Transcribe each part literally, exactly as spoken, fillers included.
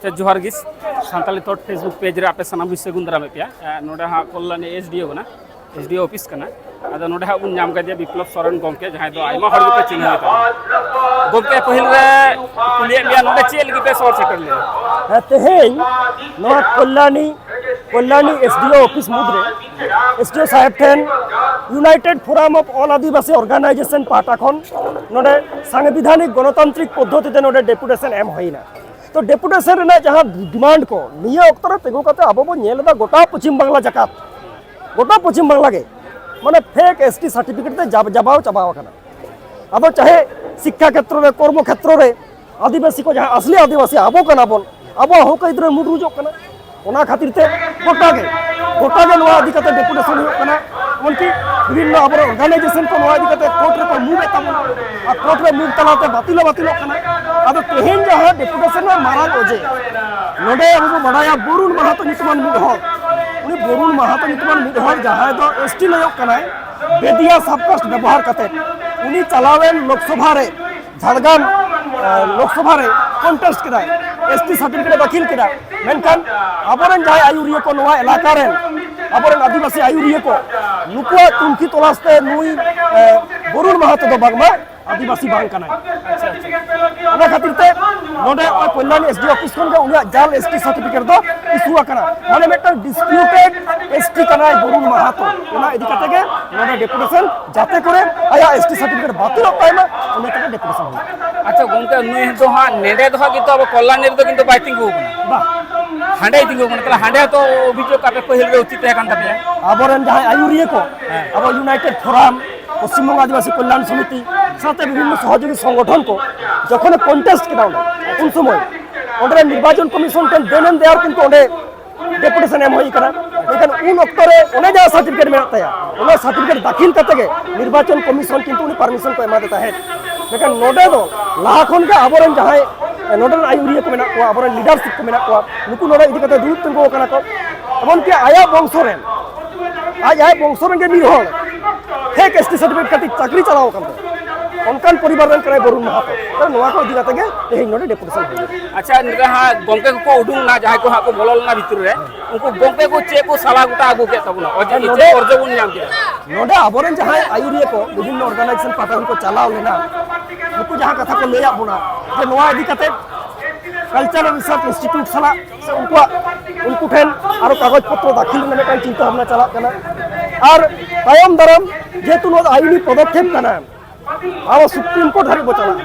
ᱛᱮ ᱡᱚᱦᱟᱨ ᱜᱮ, ᱥᱟᱱᱛᱟᱞᱤ ᱛᱷᱚᱴ Facebook ᱯᱮᱡᱽ ᱨᱮ ᱟᱯᱮ ᱥᱟᱱᱟᱢ ᱥᱟᱹᱜᱩᱱ ᱫᱟᱨᱟᱢᱮᱫ ᱯᱮᱭᱟ᱾ ᱮ, ᱱᱚᱰᱮ ᱦᱟᱸᱜ ᱠᱚᱞᱞᱟᱱᱤ S D O ᱠᱟᱱᱟ, S D O ᱚᱯᱷᱤᱥ ᱠᱟᱱᱟ᱾ ᱟᱫᱚ ᱱᱚᱰᱮ ᱦᱟᱸᱜ ᱵᱚᱱ ᱧᱟᱢ ᱠᱟᱫᱮᱭᱟ ᱵᱤᱯᱞᱚᱵ ᱥᱚᱨᱮᱱ ᱜᱚᱢᱠᱮ, ᱡᱟᱦᱟᱸᱭ ᱫᱚ ᱟᱭᱢᱟ ᱦᱚᱲ ᱜᱮᱠᱚ ᱪᱤᱱᱦᱟᱹᱣ ᱮ ᱠᱟᱱᱟ᱾ ᱜᱚᱢᱠᱮ, ᱯᱟᱹᱦᱤᱞ ᱨᱮ ᱠᱩᱞᱤᱭᱮᱫ ᱢᱮᱭᱟ, ᱱᱚᱰᱮ ᱪᱮᱫ ᱞᱟᱹᱜᱤᱫ ᱯᱮ ᱥᱚᱦᱚᱨ ᱥᱮᱴᱮᱨ ᱞᱮᱱᱟ? ᱦᱮᱸ, ᱛᱮᱦᱮᱧ ᱱᱚᱣᱟ Kalyani, Kalyani S D O office ᱢᱩᱫᱽᱨᱮ S D O ᱥᱟᱦᱮᱵ ᱴᱷᱮᱱ United Forum of All Adivasi Organization ᱯᱟᱦᱴᱟ ᱠᱷᱚᱱ ᱱᱚᱰᱮ ᱥᱟᱝᱵᱤᱫᱷᱟᱱᱤᱠ ᱜᱚᱱᱚᱛᱟᱱᱛᱨᱤᱠ ᱯᱚᱫᱽᱫᱷᱚᱛᱤ ᱛᱮ ᱱᱚᱰᱮ ᱰᱮᱯᱩᱴᱮᱥᱚᱱ ᱮᱢ ᱦᱩᱭᱱᱟ᱾ ᱛᱚ, ᱰᱮᱯᱩᱴᱮᱥᱚᱱ ᱨᱮᱱᱟᱜ ᱡᱟᱦᱟᱸ ᱰᱤᱢᱟᱱᱰ ᱠᱚ ᱱᱤᱭᱟᱹ ᱚᱠᱛᱚ ᱨᱮ ᱛᱤᱸᱜᱩ ᱠᱟᱛᱮ ᱟᱵᱚ ᱵᱚᱱ ᱧᱮᱞ ᱮᱫᱟ, ᱜᱚᱴᱟ ᱯᱚᱪᱷᱤᱢ ᱵᱟᱝᱞᱟ ᱡᱟᱠᱟᱛ, ᱜᱚᱴᱟ ᱯᱚᱪᱷᱤᱢ ᱵᱟᱝᱞᱟ ᱜᱮ ᱢᱟᱱᱮ ᱯᱷᱮᱠ S T ᱥᱟᱨᱴᱤᱯᱷᱤᱠᱮᱴ ᱛᱮ ᱡᱟᱵ-, ᱡᱟᱵᱟᱣ ᱪᱟᱵᱟᱣ ᱟᱠᱟᱱᱟ᱾ ᱟᱫᱚ ᱪᱟᱦᱮ ᱥᱤᱠᱠᱷᱟ ᱠᱷᱮᱛᱨᱚ ᱨᱮ, ᱠᱚᱨᱢᱚ ᱠᱷᱮᱛᱨᱚ ᱨᱮ, ᱟᱹᱫᱤᱵᱟᱹᱥᱤ ᱠᱚ ᱡᱟᱦᱟᱸ ᱟᱥᱞᱤ ᱟᱹᱫᱤᱵᱟᱹᱥᱤ ᱟᱵᱚ ᱠᱟᱱᱟ ᱵᱚᱱ, ᱟᱵᱚᱣᱟᱜ ᱦᱚᱠ ᱟᱹᱭᱫᱟᱹᱨ ᱢᱩᱰᱨᱩᱡᱚᱜ ᱠᱟᱱᱟ᱾ ᱚᱱᱟ ᱠᱷᱟᱹᱛᱤᱨ ᱛᱮ ᱜᱚᱴᱟ ᱜᱮ, ᱜᱚᱴᱟ ᱜᱮ ᱱᱚᱣᱟ ᱤᱫᱤ ᱠᱟᱛᱮ ᱰᱮᱯᱩᱴᱮᱥᱚᱱ ᱦᱩᱭᱩᱜ ᱠᱟᱱᱟ᱾ ᱮᱢᱚᱱᱠᱤ ᱵᱤᱵᱷᱤᱱᱱᱚ ᱟᱵᱚᱨᱮᱱ ᱚᱨᱜᱟᱱᱟᱭᱡᱮᱥᱚᱱ ᱠᱚ ᱱᱚᱣᱟ ᱤᱫᱤ ᱠᱟᱛᱮ ᱠᱳᱨᱴ ᱨᱮᱠᱚ ᱢᱩᱵᱷ ᱮᱫ ᱛᱟᱵᱚᱱᱟ᱾ ᱟᱨ ᱠᱳᱨᱴ ᱨᱮ ᱢᱩᱵᱷ ᱛᱟᱞᱟᱛᱮ ᱵᱟᱹᱛᱤᱞ ᱦᱚᱸ ᱵᱟᱹᱛᱤᱞᱚᱜ ᱠᱟᱱᱟ᱾ ᱟᱫᱚ ᱛᱮᱦᱮᱧ ᱡᱟᱦᱟᱸ ᱰᱮᱯᱩᱴᱮᱥᱚᱱ ᱨᱮᱱᱟᱜ ᱢᱟᱨᱟᱝ ᱚᱡᱮ, ᱱᱚᱰᱮ ᱟᱵᱚ ᱵᱚ ᱵᱟᱰᱟᱭᱟ ᱵᱚᱨᱩᱱ ᱢᱟᱦᱟᱛᱚ ᱧᱩᱛᱩᱢᱟᱱ ᱢᱤᱫ ᱦᱚᱲ, ᱩᱱᱤ ᱵᱚᱨᱩᱱ ᱢᱟᱦᱟᱛᱚ ᱧᱩᱛᱩᱢᱟᱱ ᱢᱤᱫ ᱦᱚᱲ ᱡᱟᱦᱟᱸᱭ ᱫᱚ S T ᱞᱟᱹᱭᱚᱜ ᱠᱟᱱᱟᱭ, ᱵᱮᱫᱤᱭᱟ ᱥᱟᱵᱠᱟᱥᱴ ᱵᱮᱵᱚᱦᱟᱨ ᱠᱟᱛᱮ ᱩᱱᱤ ᱪᱟᱞᱟᱣᱮᱱ ᱞᱳᱠᱥᱚᱵᱷᱟ ᱨᱮ, ᱡᱷᱟᱲᱜᱨᱟᱢ, ᱮ, ᱞᱳᱠᱥᱚᱵᱷᱟ ᱨᱮ ᱠᱚᱱᱴᱮᱥᱴ ᱠᱮᱫᱟᱭ, S T ᱥᱟᱨᱴᱤᱯᱷᱤᱠᱮᱴ ᱫᱟᱹᱠᱷᱤᱞ ᱠᱮᱫᱟ᱾ ᱢᱮᱱᱠᱷᱟᱱ ᱟᱵᱚᱨᱮᱱ ᱡᱟᱦᱟᱸᱭ ᱟᱹᱭᱩᱨᱤᱭᱟᱹ ᱠᱚ ᱱᱚᱣᱟ ᱮᱞᱟᱠᱟ ᱨᱮᱱ, ᱟᱵᱚᱨᱮᱱ ᱟᱹᱫᱤᱵᱟᱹᱥᱤ ᱟᱹᱭᱩᱨᱤᱭᱟᱹ ᱠᱚ, ᱱᱩᱠᱩᱣᱟᱜ ᱛᱩᱱᱠᱷᱤ ᱛᱚᱞᱟᱥ ᱛᱮ ᱱᱩᱭ, ᱮ, ᱵᱚᱨᱩᱱ ᱢᱟᱦᱟᱛᱚ ᱫᱚ ᱵᱟᱝᱢᱟ ᱟᱹᱫᱤᱵᱟᱹᱥᱤ ᱵᱟᱝ ᱠᱟᱱᱟᱭ᱾ ᱚᱱᱟ ᱠᱷᱟᱹᱛᱤᱨ ᱛᱮ ᱱᱚᱰᱮ ᱱᱚᱜᱼᱚᱭ Kalyani S D O office ᱠᱷᱚᱱ ᱜᱮ ᱩᱱᱤᱭᱟᱜ ᱡᱟᱞ S T ᱥᱟᱨᱴᱤᱯᱷᱤᱠᱮᱴ ᱫᱚ ᱤᱥᱩ ᱟᱠᱟᱱᱟ᱾ ᱢᱟᱱᱮ ᱢᱤᱫᱴᱟᱝ ᱰᱤᱥᱯᱤᱭᱩᱴᱮᱰ S T ᱠᱟᱱᱟᱭ ᱵᱚᱨᱩᱱ ᱢᱟᱦᱟᱛᱚ, ᱚᱱᱟ ᱤᱫᱤ ᱠᱟᱛᱮ ᱜᱮ ᱱᱚᱰᱮ ᱰᱮᱯᱩᱴᱮᱥᱚᱱ, ᱡᱟᱛᱮ ᱠᱚᱨᱮ ᱟᱭᱟᱜ S T ᱥᱟᱨᱴᱤᱯᱷᱤᱠᱮᱴ ᱵᱟᱹᱛᱤᱞᱚᱜ ᱛᱟᱭ ᱢᱟ, ᱚᱱᱟ ᱛᱮᱜᱮ ᱰᱮᱯᱩᱴᱮᱥᱚᱱ ᱦᱩᱭᱩᱜᱼᱟ᱾ ᱟᱪᱪᱷᱟ ᱜᱚᱢᱠᱮ, ᱱᱩᱭ ᱫᱚ ᱦᱟᱸᱜ ᱱᱮᱰᱮ ᱫᱚ ᱦᱟᱸᱜ ᱠᱤᱱᱛᱩ ᱟᱵᱚ ᱠᱚᱞᱞᱟᱱᱤ ᱨᱮᱫᱚ ᱠᱤᱱᱛᱩ ᱵᱟᱭ ᱛᱤᱸᱜᱩ ᱟᱠᱟᱱᱟ᱾ ᱵᱟ᱾ ᱦᱟᱸᱰᱮᱭ ᱛᱤᱸᱜᱩ ᱟᱠᱟᱱᱟ, ᱛᱟᱦᱞᱮ ᱦᱟᱸᱰᱮ ᱦᱚᱸᱛᱚ ᱚᱵᱷᱤᱡᱳᱜᱽ ᱟᱯᱮ ᱯᱟᱹᱦᱤᱞ ᱨᱮ ᱩᱪᱤᱛ ᱛᱟᱦᱮᱸ ᱠᱟᱱ ᱛᱟᱯᱮᱭᱟ᱾ ᱟᱵᱚᱨᱮᱱ ᱡᱟᱦᱟᱸᱭ ᱟᱹᱭᱩᱨᱤᱭᱟᱹ ᱠᱚ, ᱦᱮᱸ᱾ ᱟᱵᱚ ᱤᱭᱩᱱᱟᱭᱴᱮᱰ ᱯᱷᱳᱨᱟᱢ, ᱯᱚᱥᱪᱤᱢ ᱵᱚᱝᱜᱚ ᱟᱹᱫᱤᱵᱟᱹᱥᱤ ᱠᱚᱞᱭᱟᱱ ᱥᱚᱢᱤᱛᱤ ᱥᱟᱶᱛᱮ ᱵᱤᱵᱷᱤᱱᱱᱚ ᱥᱚᱦᱚᱡᱳᱜᱤ ᱥᱚᱝᱜᱚᱴᱷᱚᱱ ᱠᱚ ᱡᱚᱠᱷᱚᱱᱮ ᱠᱚᱱᱴᱮᱥᱴ ᱠᱮᱫᱟ ᱚᱸᱰᱮ, ᱩᱱ ᱥᱚᱢᱚᱭ ᱚᱸᱰᱮ ᱱᱤᱨᱵᱟᱪᱚᱱ ᱠᱚᱢᱤᱥᱚᱱ ᱴᱷᱮᱱ ᱫᱮᱱ ᱮᱱ ᱫᱮᱭᱟᱨ ᱠᱤᱱᱛᱩ ᱚᱸᱰᱮ ᱰᱮᱯᱩᱴᱮᱥᱚᱱ ᱮᱢ ᱦᱩᱭ ᱠᱟᱱᱟ᱾ ᱢᱮᱱᱠᱷᱟᱱ ᱩᱱ ᱚᱠᱛᱚ ᱨᱮ ᱚᱱᱮ ᱡᱟᱦᱟᱸ ᱥᱟᱨᱴᱤᱯᱷᱤᱠᱮᱴ ᱢᱮᱱᱟᱜ ᱛᱟᱭᱟ, ᱚᱱᱟ ᱥᱟᱨᱴᱤᱯᱷᱤᱠᱮᱴ ᱫᱟᱹᱠᱷᱤᱞ ᱠᱟᱛᱮ ᱜᱮ ᱱᱤᱨᱵᱟᱪᱚᱱ ᱠᱚᱢᱤᱥᱚᱱ ᱠᱤᱱᱛᱩ ᱩᱱᱤ ᱯᱟᱨᱢᱤᱥᱚᱱ ᱠᱚ ᱮᱢᱟᱫᱮ ᱛᱟᱦᱮᱸᱫ᱾ ᱢᱮᱱᱠᱷᱟᱱ ᱱᱚᱰᱮ ᱫᱚ ᱞᱟᱦᱟ ᱠᱷᱚᱱ ᱜᱮ ᱟᱵᱚᱨᱮᱱ ᱡᱟᱦᱟᱸᱭ ᱱᱚᱰᱮ ᱨᱮᱱ ᱟᱹᱭᱩᱨᱤᱭᱟᱹ ᱠᱚ ᱢᱮᱱᱟᱜ ᱠᱚᱣᱟ, ᱟᱵᱚᱨᱮᱱ ᱞᱤᱰᱟᱨᱥᱤᱯ ᱠᱚ ᱢᱮᱱᱟᱜ ᱠᱚᱣᱟ, ᱱᱩᱠᱩ ᱱᱚᱰᱮ ᱤᱫᱤ ᱠᱟᱛᱮ ᱫᱩᱲᱩᱵ ᱛᱤᱸᱜᱩ ᱟᱠᱟᱱᱟ ᱠᱚ᱾ ᱮᱢᱚᱱᱠᱤ ᱟᱭᱟᱜ ᱵᱚᱝᱥᱚ ᱨᱮᱱ, ᱟᱡ ᱟᱡ ᱵᱚᱝᱥᱚ ᱨᱮᱱ ᱜᱮ ᱢᱤᱫ ᱦᱚᱲ ᱯᱷᱮᱠ S T ᱥᱟᱨᱴᱤᱯᱷᱤᱠᱮᱴ ᱠᱷᱟᱹᱛᱤᱨ ᱪᱟᱹᱠᱨᱤ ᱪᱟᱞᱟᱣ ᱟᱠᱟᱱ ᱛᱟᱭᱟ᱾ ᱚᱱᱠᱟᱱ ᱯᱚᱨᱤᱵᱟᱨ ᱨᱮᱱ ᱠᱟᱱᱟᱭ ᱵᱚᱨᱩᱱ ᱢᱟᱦᱟᱛᱚ᱾ ᱛᱚ, ᱱᱚᱣᱟ ᱠᱚ ᱤᱫᱤ ᱠᱟᱛᱮ ᱜᱮ ᱛᱮᱦᱮᱧ ᱱᱚᱰᱮ ᱰᱮᱯᱩᱴᱮᱥᱚᱱ ᱦᱩᱭ ᱮᱱᱟ᱾ ᱟᱪᱪᱷᱟ, ᱱᱤᱛᱚᱜ ᱦᱟᱸᱜ ᱜᱚᱢᱠᱮ ᱠᱚᱠᱚ ᱩᱰᱩᱝ ᱮᱱᱟ, ᱡᱟᱦᱟᱸᱭ ᱠᱚ ᱦᱟᱸᱜ ᱠᱚ ᱵᱚᱞᱚ ᱞᱮᱱᱟ ᱵᱷᱤᱛᱤᱨ ᱨᱮ, ᱩᱱᱠᱩ ᱜᱚᱢᱠᱮ ᱠᱚ ᱪᱮᱫ ᱠᱚ ᱥᱟᱞᱟ ᱜᱚᱴᱟ ᱟᱹᱜᱩ ᱠᱮᱫ ᱛᱟᱵᱚᱱᱟ? ᱚᱡᱮ ᱪᱮᱫ ᱱᱚᱰᱮ ᱚᱨᱡᱚ ᱵᱚᱱ ᱧᱟᱢ ᱠᱮᱫᱟ? ᱱᱚᱰᱮ ᱟᱵᱚᱨᱮᱱ ᱡᱟᱦᱟᱸᱭ ᱟᱹᱭᱩᱨᱤᱭᱟᱹ ᱠᱚ ᱵᱤᱵᱷᱤᱱᱱᱚ ᱚᱨᱜᱟᱱᱟᱭᱡᱮᱥᱚᱱ ᱯᱟᱦᱴᱟ ᱠᱷᱚᱱ ᱠᱚ ᱪᱟᱞᱟᱣ ᱞᱮᱱᱟ, ᱱᱩᱠᱩ ᱡᱟᱦᱟᱸ ᱠᱟᱛᱷᱟ ᱠᱚ ᱞᱟᱹᱭᱟᱫ ᱵᱚᱱᱟ ᱡᱮ ᱱᱚᱣᱟ ᱤᱫᱤ ᱠᱟᱛᱮ ᱠᱟᱞᱪᱟᱨᱟᱞ ᱨᱤᱥᱟᱨᱪ ᱤᱱᱥᱴᱤᱴᱤᱭᱩᱴ ᱥᱟᱞᱟᱜ ᱥᱮ ᱩᱱᱠᱩᱣᱟᱜ, ᱩᱱᱠᱩ ᱴᱷᱮᱱ ᱟᱨᱚ ᱠᱟᱜᱚᱡᱽ ᱯᱚᱛᱨᱚ ᱫᱟᱠᱷᱤᱞ ᱨᱮᱱᱟᱜ ᱢᱤᱫᱴᱟᱝ ᱪᱤᱱᱛᱟᱹ ᱵᱷᱟᱵᱽᱱᱟ ᱪᱟᱞᱟᱜ ᱠᱟᱱᱟ᱾ ᱟᱨ ᱛᱟᱭᱚᱢ ᱫᱟᱨᱟᱢ ᱡᱮᱦᱮᱛᱩ ᱱᱚᱣᱟ ᱫᱚ ᱟᱹᱭᱤᱱᱤ ᱯᱚᱫᱚᱠᱷᱮᱯ ᱠᱟᱱᱟ, ᱟᱵᱚ ᱥᱩᱯᱨᱤᱢ ᱠᱳᱨᱴ ᱫᱷᱟᱹᱨᱤᱡ ᱵᱚ ᱪᱟᱞᱟᱜᱼᱟ,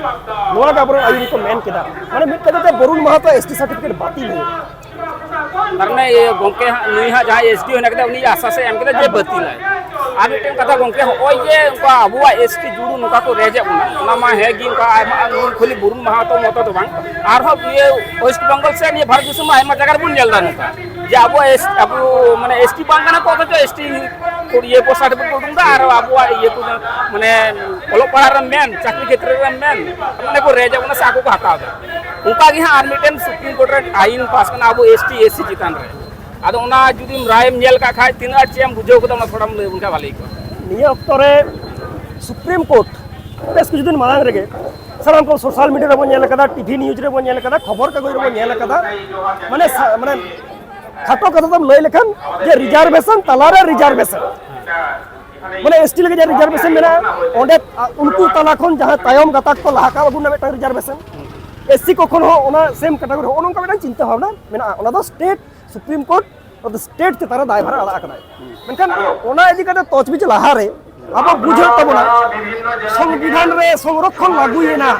ᱱᱚᱣᱟ ᱜᱮ ᱟᱵᱚᱨᱮᱱ ᱟᱹᱭᱩᱨᱤ ᱠᱚ ᱢᱮᱱ ᱠᱮᱫᱟ᱾ ᱢᱟᱱᱮ ᱢᱤᱫ ᱠᱟᱛᱷᱟ ᱛᱮ ᱵᱚᱨᱩᱱ ᱢᱟᱦᱟᱛᱚ ᱮᱥ ᱴᱤ ᱥᱟᱨᱴᱤᱯᱷᱤᱠᱮᱴ ᱵᱟᱹᱛᱤᱞ ᱦᱩᱭᱩᱜᱼᱟ᱾ ᱛᱟᱨ ᱢᱟᱱᱮ ᱤᱭᱟᱹ ᱜᱚᱢᱠᱮ ᱦᱟᱸᱜ, ᱱᱩᱭ ᱦᱟᱸᱜ ᱡᱟᱦᱟᱸᱭ ᱮᱥ ᱰᱤ ᱦᱮᱱᱟᱜ ᱠᱟᱫᱮᱭᱟ, ᱩᱱᱤ ᱟᱥᱟᱥ ᱮ ᱮᱢ ᱠᱮᱫᱟ ᱡᱮ ᱵᱟᱹᱛᱤᱞᱟᱭ᱾ ᱟᱨ ᱢᱤᱫᱴᱮᱱ ᱠᱟᱛᱷᱟ ᱜᱚᱢᱠᱮ, ᱦᱚᱸᱜᱼᱚᱭ ᱡᱮ ᱚᱱᱠᱟ ᱟᱵᱚᱣᱟᱜ ᱮᱥ ᱴᱤ ᱡᱩᱲᱩ ᱱᱚᱝᱠᱟ ᱠᱚ ᱨᱮᱡᱮᱫ ᱵᱚᱱᱟ, ᱚᱱᱟ ᱢᱟ ᱦᱮᱸ ᱜᱮ, ᱚᱱᱠᱟ ᱟᱭᱢᱟ ᱱᱩᱭ ᱠᱷᱟᱹᱞᱤ ᱵᱚᱨᱩᱱ ᱢᱟᱦᱟᱛᱚ ᱢᱚᱛᱚ ᱫᱚ ᱵᱟᱝ, ᱟᱨᱦᱚᱸ ᱤᱭᱟᱹ ᱳᱭᱮᱥᱴ ᱵᱮᱝᱜᱚᱞ ᱥᱮ ᱱᱤᱭᱟᱹ ᱵᱷᱟᱨᱚᱛ ᱫᱤᱥᱚᱢ ᱢᱟ ᱟᱭᱢᱟ ᱡᱟᱭᱜᱟ ᱨᱮᱵᱚᱱ ᱧᱮᱞ ᱮᱫᱟ ᱱᱚᱝᱠᱟ ᱡᱮ ᱟᱵᱚᱣᱟᱜ ᱮᱥ-, ᱟᱵᱚ ᱢᱟᱱᱮ ᱮᱥ ᱴᱤ ᱵᱟᱝ ᱠᱟᱱᱟ ᱠᱚ, ᱚᱛᱷᱚᱪᱚ ᱮᱥ ᱴᱤ ᱤᱭᱟᱹ ᱠᱚ ᱥᱟᱨᱴᱤᱯᱷᱤᱠᱮᱴ ᱠᱚ ᱩᱰᱩᱝ ᱮᱫᱟ, ᱟᱨ ᱟᱵᱚᱣᱟᱜ ᱤᱭᱟᱹ ᱠᱚ ᱢᱟᱱᱮ ᱚᱞᱚᱜ ᱯᱟᱲᱦᱟᱜ ᱨᱮᱢ ᱢᱮᱱ, ᱪᱟᱹᱠᱨᱤ ᱠᱷᱮᱛᱨᱮ ᱨᱮᱢ ᱢᱮᱱ, ᱢᱟᱱᱮ ᱠᱚ ᱨᱮᱡ ᱟᱵᱚᱱᱟ ᱥᱮ ᱟᱠᱚ ᱠᱚ ᱦᱟᱛᱟᱣ ᱮᱫᱟ᱾ ᱚᱱᱠᱟ ᱜᱮ ᱦᱟᱸᱜ ᱟᱨ ᱢᱤᱫᱴᱮᱱ ᱥᱩᱯᱨᱤᱢ ᱠᱳᱨᱴ ᱨᱮ ᱟᱭᱤᱱ ᱯᱟᱥ ᱠᱟᱱᱟ ᱟᱵᱚ ᱮᱥ ᱴᱤ ᱮᱥ ᱥᱤ ᱪᱮᱛᱟᱱ ᱨᱮ᱾ ᱟᱫᱚ ᱚᱱᱟ ᱡᱩᱫᱤᱢ ᱨᱟᱭᱮᱢ ᱧᱮᱞ ᱠᱟᱜ ᱠᱷᱟᱡ, ᱛᱤᱱᱟᱹᱜ ᱟᱸᱴ ᱪᱮᱫ ᱮᱢ ᱵᱩᱡᱷᱟᱹᱣ ᱠᱟᱫᱟ, ᱚᱱᱟ ᱛᱷᱚᱲᱟᱢ ᱞᱟᱹᱭ ᱟᱵᱚᱱ ᱠᱷᱟᱡ ᱵᱷᱟᱞᱮ ᱠᱚᱜᱼᱟ᱾ ᱱᱤᱭᱟᱹ ᱚᱠᱛᱚ ᱨᱮ ᱥᱩᱯᱨᱤᱢ ᱠᱳᱨᱴ ᱵᱮᱥ ᱠᱤᱪᱷᱩ ᱫᱤᱱ ᱢᱟᱲᱟᱝ ᱨᱮᱜᱮ ᱥᱟᱱᱟᱢ ᱠᱚ ᱥᱳᱥᱟᱞ ᱢᱤᱰᱤᱭᱟ ᱨᱮᱵᱚᱱ ᱧᱮᱞ ᱟᱠᱟᱫᱟ, ᱴᱤᱵᱷᱤ ᱱᱤᱭᱩᱡᱽ ᱨᱮᱵᱚᱱ ᱧᱮᱞ ᱟᱠᱟᱫᱟ, ᱠᱷᱚᱵᱚᱨ ᱠᱟᱜᱚᱡᱽ ᱨᱮᱵᱚᱱ ᱧᱮᱞ ᱟᱠᱟᱫᱟ, ᱢᱟᱱᱮ ᱥᱟ-, ᱢᱟᱱᱮ ᱠᱷᱟᱴᱚ ᱠᱟᱛᱷᱟ ᱛᱮᱢ ᱞᱟᱹᱭ ᱞᱮᱠᱷᱟᱱ ᱡᱮ ᱨᱤᱡᱟᱨᱵᱷᱮᱥᱚᱱ ᱛᱟᱞᱟᱨᱮ ᱨᱤᱡᱟᱨᱵᱷᱮᱥᱚᱱ, ᱢᱟᱱᱮ ᱮᱥ ᱴᱤ ᱞᱟᱹᱜᱤᱫ ᱡᱟᱦᱟᱸ ᱨᱤᱡᱟᱨᱵᱷᱮᱥᱚᱱ ᱢᱮᱱᱟᱜᱼᱟ, ᱚᱸᱰᱮ, ᱟ, ᱩᱱᱠᱩ ᱛᱟᱞᱟ ᱠᱷᱚᱱ ᱡᱟᱦᱟᱸ ᱛᱟᱭᱚᱢ ᱜᱟᱛᱟᱠ ᱠᱚ ᱞᱟᱦᱟ ᱠᱟᱜ ᱟᱵᱚᱱ ᱨᱮᱱᱟᱜ ᱢᱤᱫᱴᱟᱝ ᱨᱤᱡᱟᱨᱵᱷᱮᱥᱚᱱ, ᱮᱥ ᱥᱤ ᱠᱚ ᱠᱷᱚᱱ ᱦᱚᱸ ᱚᱱᱟ ᱥᱮᱢ ᱠᱮᱴᱟᱜᱚᱨᱤ ᱦᱚᱸ, ᱱᱚᱝᱠᱟ ᱢᱤᱫᱴᱟᱝ ᱪᱤᱱᱛᱟᱹ ᱵᱷᱟᱵᱽᱱᱟ ᱢᱮᱱᱟᱜᱼᱟ᱾ ᱚᱱᱟ ᱫᱚ ᱥᱴᱮᱴ ᱥᱩᱯᱨᱤᱢ ᱠᱳᱨᱴ, ᱚᱱᱟ ᱫᱚ ᱥᱴᱮᱴ ᱪᱮᱛᱟᱱ ᱨᱮ ᱫᱟᱭᱵᱷᱟᱨ ᱟᱲᱟᱜ ᱟᱠᱟᱫᱟᱭ᱾ ᱢᱮᱱᱠᱷᱟᱱ ᱚᱱᱟ ᱤᱫᱤ ᱠᱟᱛᱮ ᱛᱚᱡᱵᱤᱡ ᱞᱟᱦᱟᱨᱮ ᱟᱵᱚ ᱵᱩᱡᱷᱟᱹᱣ ᱛᱟᱵᱚᱱᱟ, ᱥᱚᱝᱵᱤᱫᱷᱟᱱ ᱨᱮ ᱥᱚᱝᱨᱚᱠᱷᱚᱱ ᱞᱟᱹᱜᱩᱭᱮᱱᱟ,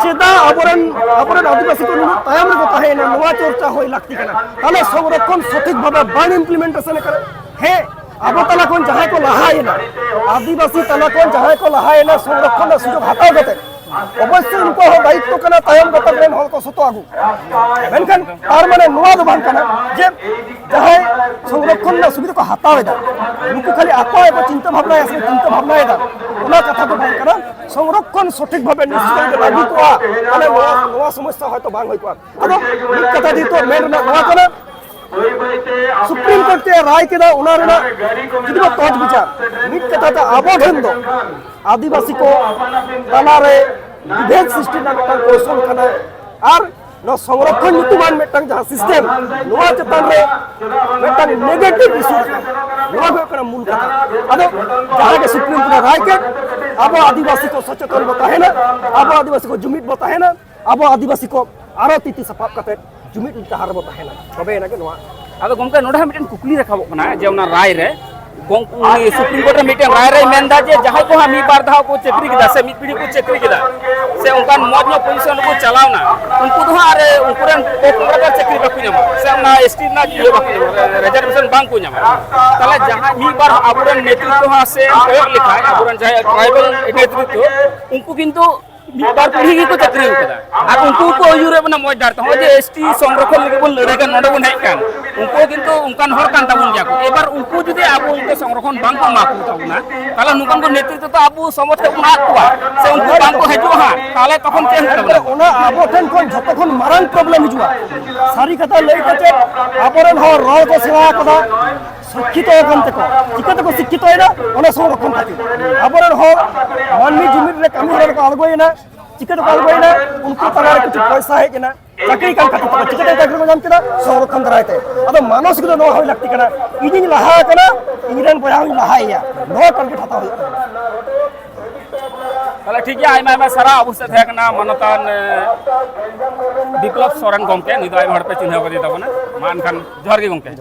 ᱪᱮᱫᱟᱜ ᱟᱵᱚᱨᱮᱱ, ᱟᱵᱚᱨᱮᱱ ᱟᱹᱫᱤᱵᱟᱹᱥᱤ ᱠᱚ ᱱᱩᱱᱟᱹᱜ ᱛᱟᱭᱚᱢ ᱨᱮᱠᱚ ᱛᱟᱦᱮᱸᱭᱮᱱᱟ, ᱱᱚᱣᱟ ᱪᱚᱨᱪᱟ ᱦᱩᱭ ᱞᱟᱹᱠᱛᱤ ᱠᱟᱱᱟ᱾ ᱛᱟᱦᱞᱮ ᱥᱚᱝᱨᱚᱠᱷᱚᱱ ᱥᱚᱴᱷᱤᱠ ᱵᱷᱟᱵᱮ ᱵᱟᱝ ᱤᱢᱯᱞᱤᱢᱮᱱᱴᱮᱥᱚᱱ ᱟᱠᱟᱱᱟ᱾ ᱦᱮᱸ, ᱟᱵᱚ ᱛᱟᱞᱟ ᱠᱷᱚᱱ ᱡᱟᱦᱟᱸᱭ ᱠᱚ ᱞᱟᱦᱟᱭᱮᱱᱟ, ᱟᱹᱫᱤᱵᱟᱹᱥᱤ ᱛᱟᱞᱟ ᱠᱷᱚᱱ ᱡᱟᱦᱟᱸᱭ ᱠᱚ ᱞᱟᱦᱟᱭᱮᱱᱟ, ᱥᱚᱝᱨᱚᱠᱷᱚᱱ ᱨᱮᱱᱟᱜ ᱥᱩᱡᱳᱜᱽ ᱦᱟᱛᱟᱣ ᱠᱟᱛᱮ, ᱚᱵᱚᱥᱥᱳᱭ ᱩᱱᱠᱩᱣᱟᱜ ᱦᱚᱸ ᱫᱟᱭᱤᱛᱛᱚ ᱠᱟᱱᱟ ᱛᱟᱭᱚᱢ ᱜᱟᱛᱟᱠ ᱨᱮᱱ ᱦᱚᱲ ᱠᱚ ᱥᱚᱛᱚ ᱟᱹᱜᱩ᱾ ᱢᱮᱱᱠᱷᱟᱱ ᱛᱟᱨ ᱢᱟᱱᱮ ᱱᱚᱣᱟ ᱫᱚ ᱵᱟᱝ ᱠᱟᱱᱟ ᱡᱮ ᱡᱟᱦᱟᱸᱭ ᱥᱚᱝᱨᱚᱠᱷᱚᱱ ᱨᱮᱱᱟᱜ ᱥᱩᱵᱤᱫᱷᱟ ᱠᱚ ᱦᱟᱛᱟᱣ ᱮᱫᱟ, ᱱᱩᱠᱩ ᱠᱷᱟᱹᱞᱤ ᱟᱠᱚ ᱜᱮᱠᱚ ᱪᱤᱱᱛᱟᱹ ᱵᱷᱟᱵᱽᱱᱟᱭᱟ ᱥᱮ ᱪᱤᱱᱛᱟᱹ ᱵᱷᱟᱵᱽᱱᱟᱭᱮᱫᱟ, ᱚᱱᱟ ᱠᱟᱛᱷᱟ ᱫᱚ ᱵᱟᱝ ᱠᱟᱱᱟ᱾ ᱥᱚᱝᱨᱚᱠᱷᱚᱱ ᱥᱚᱴᱷᱤᱠ ᱵᱷᱟᱵᱮ ᱱᱤᱥᱪᱤᱛ ᱡᱩᱫᱤ ᱞᱟᱹᱜᱩ ᱠᱚᱜᱼᱟ, ᱛᱟᱦᱞᱮ ᱱᱚᱣᱟ, ᱱᱚᱣᱟ ᱥᱚᱢᱚᱥᱥᱟ ᱦᱚᱭᱛᱚ ᱵᱟᱝ ᱦᱩᱭ ᱠᱚᱜᱼᱟ᱾ ᱟᱫᱚ ᱢᱤᱫ ᱠᱟᱛᱷᱟ ᱡᱮᱦᱮᱛᱩ ᱢᱮᱱ ᱨᱮᱱᱟᱜ ᱱᱚᱣᱟ ᱠᱟᱱᱟ, ᱥᱩᱯᱨᱤᱢ ᱠᱳᱨᱴ ᱪᱮᱫ ᱨᱟᱭ ᱠᱮᱫᱟ, ᱚᱱᱟ ᱨᱮᱱᱟᱜ ᱡᱩᱫᱤ ᱵᱚ ᱛᱚᱡ ᱵᱤᱪᱟᱨ, ᱢᱤᱫ ᱠᱟᱛᱷᱟ ᱛᱮ ᱟᱵᱚ ᱴᱷᱮᱱ ᱫᱚ ᱟᱹᱫᱤᱵᱟᱹᱥᱤ ᱠᱚ ᱛᱟᱞᱟᱨᱮ ᱵᱤᱵᱷᱮᱫ ᱥᱨᱤᱥᱴᱤ ᱨᱮᱱᱟᱜ ᱢᱤᱫᱴᱟᱝ ᱠᱚᱣᱥᱚᱞ ᱠᱟᱱᱟ᱾ ᱟᱨ ᱱᱚᱣᱟ ᱥᱚᱝᱨᱚᱠᱷᱚᱱ ᱧᱩᱛᱩᱢᱟᱱ ᱢᱤᱫᱴᱟᱝ ᱡᱟᱦᱟᱸ ᱥᱤᱥᱴᱮᱢ, ᱱᱚᱣᱟ ᱪᱮᱛᱟᱱ ᱨᱮ ᱢᱤᱫᱴᱟᱝ ᱱᱮᱜᱮᱴᱤᱵᱷ ᱤᱥᱩ ᱨᱟᱠᱟᱵ, ᱱᱚᱣᱟ ᱜᱮ ᱦᱩᱭᱩᱜ ᱠᱟᱱᱟ ᱢᱩᱞ ᱠᱟᱛᱷᱟ᱾ ᱟᱫᱚ ᱡᱟᱦᱟᱸ ᱜᱮ ᱥᱩᱯᱨᱤᱢ ᱠᱳᱨᱴ ᱮ ᱨᱟᱭ ᱠᱮᱫ, ᱟᱵᱚ ᱟᱹᱫᱤᱵᱟᱹᱥᱤ ᱠᱚ ᱥᱚᱪᱮᱛᱚᱱ ᱵᱚ ᱛᱟᱦᱮᱱᱟ, ᱟᱵᱚ ᱟᱹᱫᱤᱵᱟᱹᱥᱤ ᱠᱚ ᱡᱩᱢᱤᱫ ᱵᱚ ᱛᱟᱦᱮᱱᱟ, ᱟᱵᱚ ᱟᱹᱫᱤᱵᱟᱹᱥᱤ ᱠᱚ ᱟᱨᱚ ᱛᱤ ᱛᱤ ᱥᱟᱯᱟᱵ ᱠᱟᱛᱮ ᱡᱩᱢᱤᱫ ᱰᱟᱦᱟᱨ ᱨᱮᱵᱚ ᱛᱟᱦᱮᱱᱟ, ᱛᱚᱵᱮ ᱮᱱᱟᱜ ᱜᱮ ᱱᱚᱣᱟ᱾ ᱟᱫᱚ ᱜᱚᱢᱠᱮ, ᱱᱚᱰᱮ ᱦᱚᱸ ᱢᱤᱫᱴᱮᱱ ᱠᱩᱠᱞᱤ ᱨᱟᱠᱟᱵᱚᱜ ᱠᱟᱱᱟ ᱡᱮ ᱚᱱᱟ ᱨᱟᱭ ᱨᱮ, ᱜᱚᱢ-, ᱩᱱᱤ ᱥᱩᱯᱨᱤᱢ ᱠᱳᱨᱴ ᱨᱮ ᱢᱤᱫᱴᱮᱱ ᱨᱟᱭ ᱨᱮᱭ ᱢᱮᱱᱫᱟ ᱡᱮ ᱡᱟᱦᱟᱸᱭ ᱠᱚ ᱦᱟᱸᱜ ᱢᱤᱫ ᱵᱟᱨ ᱫᱷᱟᱣ ᱠᱚ ᱪᱟᱹᱠᱨᱤ ᱠᱮᱫᱟ ᱥᱮ ᱢᱤᱫ ᱯᱤᱲᱦᱤ ᱠᱚ ᱪᱟᱹᱠᱨᱤ ᱠᱮᱫᱟ ᱥᱮ ᱚᱱᱠᱟᱱ ᱢᱚᱡᱽ ᱧᱚᱜ ᱯᱚᱡᱤᱥᱚᱱ ᱨᱮᱠᱚ ᱪᱟᱞᱟᱣᱱᱟ, ᱩᱱᱠᱩ ᱫᱚ ᱦᱟᱸᱜ ᱟᱨ ᱩᱱᱠᱩ ᱨᱮᱱ ᱯᱚᱯᱩᱞᱟᱨ ᱪᱟᱹᱠᱨᱤ ᱵᱟᱠᱚ ᱧᱟᱢᱟ ᱥᱮ ᱚᱱᱟ ᱮᱥ ᱴᱤ ᱨᱮᱱᱟᱜ ᱤᱭᱟᱹ ᱵᱟᱠᱚ ᱧᱟᱢᱟ, ᱨᱤᱡᱟᱨᱵᱷᱮᱥᱚᱱ ᱵᱟᱝ ᱠᱚ ᱧᱟᱢᱟ᱾ ᱛᱟᱦᱚᱞᱮ ᱡᱟᱦᱟᱸᱭ ᱢᱤᱫ ᱵᱟᱨ ᱟᱵᱚᱨᱮᱱ ᱱᱮᱛᱨᱤᱛᱵ ᱦᱟᱸᱜ ᱥᱮ ᱠᱚᱭᱚᱜ ᱞᱮᱠᱷᱟᱱ ᱟᱵᱚᱨᱮᱱ ᱡᱟᱦᱟᱸᱭ ᱴᱨᱟᱭᱵᱟᱞ ᱱᱮᱛᱨᱤᱛᱵ, ᱩᱱᱠᱩ ᱠᱤᱱᱛᱩ ᱢᱤᱫ ᱵᱟᱨ ᱯᱤᱲᱦᱤ ᱜᱮᱠᱚ ᱪᱟᱹᱠᱨᱤ ᱟᱠᱟᱫᱟ᱾ ᱟᱨ ᱩᱱᱠᱩ ᱠᱚ ᱟᱹᱭᱩᱨᱮᱫ ᱵᱚᱱᱟ ᱢᱚᱡᱽ ᱰᱟᱦᱟᱨ ᱛᱮ᱾ ᱱᱚᱜᱼᱚᱭ ᱡᱮ ᱮᱥ ᱴᱤ ᱥᱚᱝᱨᱚᱠᱷᱚᱱ ᱞᱟᱹᱜᱤᱫ ᱵᱚᱱ ᱞᱟᱹᱲᱦᱟᱹᱭ ᱠᱟᱱ, ᱱᱚᱰᱮ ᱵᱚᱱ ᱦᱮᱡ ᱠᱟᱱ, ᱩᱱᱠᱩ ᱦᱚᱸ ᱠᱤᱱᱛᱩ ᱚᱱᱠᱟᱱ ᱦᱚᱲ ᱠᱟᱱ ᱛᱟᱵᱚᱱ ᱜᱮᱭᱟ ᱠᱚ᱾ ᱮᱵᱟᱨ ᱩᱱᱠᱩ ᱡᱩᱫᱤ ᱟᱵᱚ ᱩᱱᱠᱩ ᱥᱚᱝᱨᱚᱠᱷᱚᱱ ᱵᱟᱝ ᱠᱚ ᱮᱢᱟ ᱠᱚ ᱛᱟᱵᱚᱱᱟ, ᱛᱟᱦᱚᱞᱮ ᱱᱚᱝᱠᱟᱱ ᱠᱚ ᱱᱮᱛᱨᱤᱛᱵ ᱫᱚ ᱟᱵᱚ ᱥᱚᱢᱟᱡᱽ ᱛᱮ ᱵᱚᱱ ᱟᱫ ᱠᱚᱣᱟ ᱥᱮ ᱩᱱᱠᱩ ᱵᱟᱝ ᱠᱚ ᱦᱤᱡᱩᱜᱼᱟ ᱦᱟᱸᱜ, ᱛᱟᱦᱚᱞᱮ ᱛᱚᱠᱷᱚᱱ ᱪᱮᱫ ᱦᱩᱭᱩᱜ ᱛᱟᱵᱚᱱᱟ? ᱚᱱᱟ ᱟᱵᱚ ᱴᱷᱮᱱ ᱠᱷᱚᱱ ᱡᱷᱚᱛᱚ ᱠᱷᱚᱱ ᱢᱟᱨᱟᱝ ᱯᱨᱚᱵᱞᱮᱢ ᱦᱤᱡᱩᱜᱼᱟ᱾ ᱥᱟᱹᱨᱤ ᱠᱟᱛᱷᱟ ᱞᱟᱹᱭ ᱠᱟᱛᱮ ᱟᱵᱚᱨᱮᱱ ᱦᱚᱲ ᱨᱚᱲ ᱠᱚ ᱥᱮᱬᱟ ᱟᱠᱟᱫᱟ, ᱥᱤᱠᱠᱷᱤᱛᱚ ᱟᱠᱟᱱ ᱛᱮᱠᱚ, ᱪᱤᱠᱟᱹ ᱛᱮᱠᱚ ᱥᱤᱠᱠᱷᱤᱛᱚᱭᱮᱱᱟ? ᱚᱱᱟ ᱥᱚᱝᱨᱚᱠᱷᱚᱱ ᱠᱷᱟᱹᱛᱤᱨ᱾ ᱟᱵᱚᱨᱮᱱ ᱦᱚᱲ ᱢᱟᱹᱱᱢᱤ ᱡᱩᱢᱤᱫ ᱨᱮ ᱠᱟᱹᱢᱤ ᱦᱚᱨᱟ ᱨᱮᱠᱚ ᱟᱬᱜᱚᱭᱮᱱᱟ, ᱪᱤᱠᱟᱹ ᱛᱮᱠᱚ ᱟᱬᱜᱚᱭᱮᱱᱟ? ᱩᱱᱠᱩ ᱛᱟᱞᱟᱨᱮ ᱠᱤᱪᱷᱩ ᱯᱚᱭᱥᱟ ᱦᱮᱡ ᱮᱱᱟ, ᱪᱟᱹᱠᱨᱤ ᱠᱟᱱ ᱠᱷᱟᱹᱛᱤᱨ ᱛᱮ᱾ ᱪᱤᱠᱟᱹᱛᱮ ᱪᱟᱹᱠᱨᱤ ᱠᱚ ᱧᱟᱢ ᱠᱮᱫᱟ? ᱥᱚᱝᱨᱚᱠᱷᱚᱱ ᱫᱟᱨᱟᱭ ᱛᱮ᱾ ᱟᱫᱚ ᱢᱟᱱᱚᱥᱤᱠ ᱫᱚ ᱱᱚᱣᱟ ᱦᱩᱭ ᱞᱟᱹᱠᱛᱤ ᱠᱟᱱᱟ, ᱤᱧᱤᱧ ᱞᱟᱦᱟ ᱟᱠᱟᱱᱟ, ᱤᱧ ᱨᱮᱱ ᱵᱚᱭᱦᱟ ᱦᱚᱸᱧ ᱞᱟᱦᱟᱭᱮᱭᱟ, ᱱᱚᱣᱟ ᱴᱟᱨᱜᱮᱴ ᱦᱟᱛᱟᱣ ᱦᱩᱭᱩᱜ ᱛᱟᱵᱚᱱᱟ᱾ ᱛᱟᱦᱚᱞᱮ ᱴᱷᱤᱠ ᱜᱮᱭᱟ, ᱟᱭᱢᱟ ᱟᱭᱢᱟ ᱥᱟᱨᱦᱟᱣ᱾ ᱟᱵᱚ ᱥᱟᱛᱮ ᱛᱟᱦᱮᱸ ᱠᱟᱱᱟ ᱢᱟᱱᱚᱛᱟᱱ, ᱮ, ᱵᱤᱯᱞᱚᱵ ᱥᱚᱨᱮᱱ ᱜᱚᱢᱠᱮ, ᱱᱩᱭ ᱫᱚ ᱟᱭᱢᱟ ᱦᱚᱲ ᱯᱮ ᱪᱤᱱᱦᱟᱹᱣ ᱠᱟᱫᱮ ᱛᱟᱵᱚᱱᱟ᱾ ᱢᱟ ᱮᱱᱠᱷᱟᱱ ᱡᱚᱦᱟᱨ ᱜᱮ ᱜᱚᱢᱠᱮ᱾